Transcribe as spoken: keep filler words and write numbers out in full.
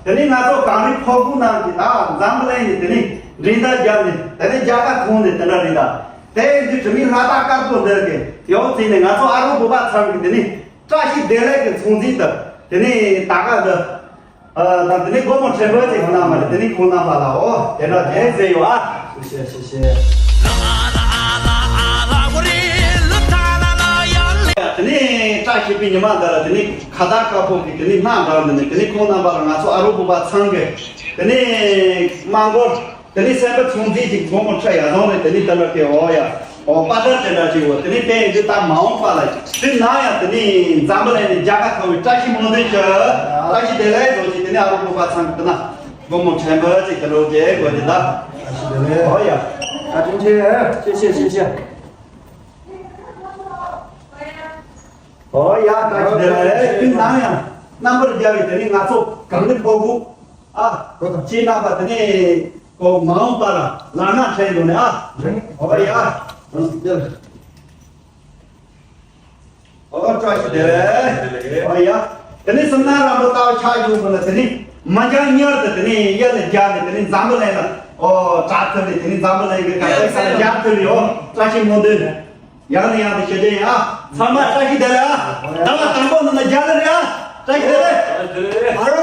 དེ་ནས་ང་ཚོ་གངས་རི་ཕོ་བྲང་ནང་གི་ད་འཛམ་བུ་གླིང་ནས་དེ་ནས་རིན་ཐང་བརྒྱབ་ནས་དེ་ནས་རྒྱལ་ཁ་ཐོན་ནས་དེ་འདྲ་རེད་ད། དེ་ཡིན་དུས་དྲི་མེད་ལྷ་དར་དཀར་པོ་འདིར་གི་ཡོག་བརྩིས་ནས་ང་ཚོ་ཨ་རོགས་བོད་པ་ཚང་གི་དེ་ནས་བཀྲ་ཤིས་བདེ་ལེགས་ཀྱི་ཚོགས་འཛིན་དུ་དེ་ནས་ད་ག་འདི་ཨ་ད་དེ་ནས་སྒོར་མོ་ཕྲན་བུ་ཅིག་གནང་བ་རེད། དེ་ནས་ཁོང་རྣམ་པ་ལ་འོ་དེ་འདྲ་རྒྱན་མཛད་ཡོད་ཨ། ཤེས་ཤེས་ཤེས། དེ་ནས་བཀྲ་ཤིས་པའི་ཉི་མ་འདི་ལ་དེ་ནས་ཁ་བརྡ་དཀར་པོ་གི་དེ་ནས་སྣ་འདྲ་འདི་ནས་དེ་ནས་ཁོང་རྣམ་པ་ལ་ང་ཚོ་ཨ་རོགས་བོད་པ་ཚང་གི་དེ་ནས་དམངས་སྒོར་དེ་ནས་སེམས་པ་ཚོང་རྫས་ཀྱི་སྒོར་མོ་ཁྲི་ཡ་རྫོང་རེད། དེ་ནས་དེ་ལ་དེ་འོ་ཡ་འོ་པ་ཏར་དེ་འདྲ་ཅིག་འོ་དེ་ནས་དེ་འདི་ལྟ་མ་འོངས་པ་ལ་དེ་ན་ཡང་དེ་ནས་འཛམ་བུ་གླིང་ནས་རྒྱལ་ཁ་ཐོབ་པའི་བཀྲ་ཤིས་སྨོན་འདུན་ཞུ། བཀྲ་ཤིས་བདེ་ལེགས་ཟེར་གྱི་དེ་ནས་ཨ་རོགས་བོད་པ་ཚང་གི་དེ་ན་སྒོར་མོ་ཕྲན་བུ་ཅིག་དེ་ལོ་རྒྱལ་དགོས་ཀྱི་ད། བཀྲ་ཤིས་བདེ་ལེགས། འོ་ཡ། བཀའ་དྲིན་ཆེ། ཤེས་ཤེས་ཤེས་ཤེས། ཨོ་ཡ། བཀྲ་ཤིས་བདེ་ལེགས། ཁྱོད་ནང་ཡང་རྣམ་པར་རྒྱལ་བའི་དེ་ནི་ང་ཚོ་གངས་རི་ཕོ་བྲང་ཨ་ཁོ་དང་ཅི་ན་པ་དེ་ནི་ཁོ་མ་འོངས་པ་ལ་ལག་ན་ཕྲན་འགྲོ་ནས་ཨ། ཨོ་ཡ། ཨོ་བཀྲ་ཤིས་བདེ་ལེགས། ཨོ་ཡ། དེ་ནི་སུམ་ན་རམ་པོ་ཏའོ་ཆ་ཡོང་བ་ལ་དེ་ནི་མ་འཇང་ཉར་དུ་དེ་ནི་ཡ་ལ་རྒྱ་ནི་དེ་ནི་འཛམ་བུ་གླིང་ལ་ཨོ་དྲག་ཐུབ་ནི་དེ་ནི་འཛམ་བུ་གླིང་གི་ག་ས་ག་ས་ལ་རྒྱ་ཐུབ་ནི་ཨོ་བཀྲ་ཤིས་སྨོན་འདུན། ཡང་ནས་ཡང་དུ་ཞུ་རྒྱུ་ཡིན་ཨ། ཚང་མ་བཀྲ་ཤིས་བདེ་ལེགས་ཨ། ཟླ་བ་དང་པོ་ནང་ན་རྒྱ་ལ་རེད་ཨ། བཀྲ་ཤིས་བདེ་ལེགས།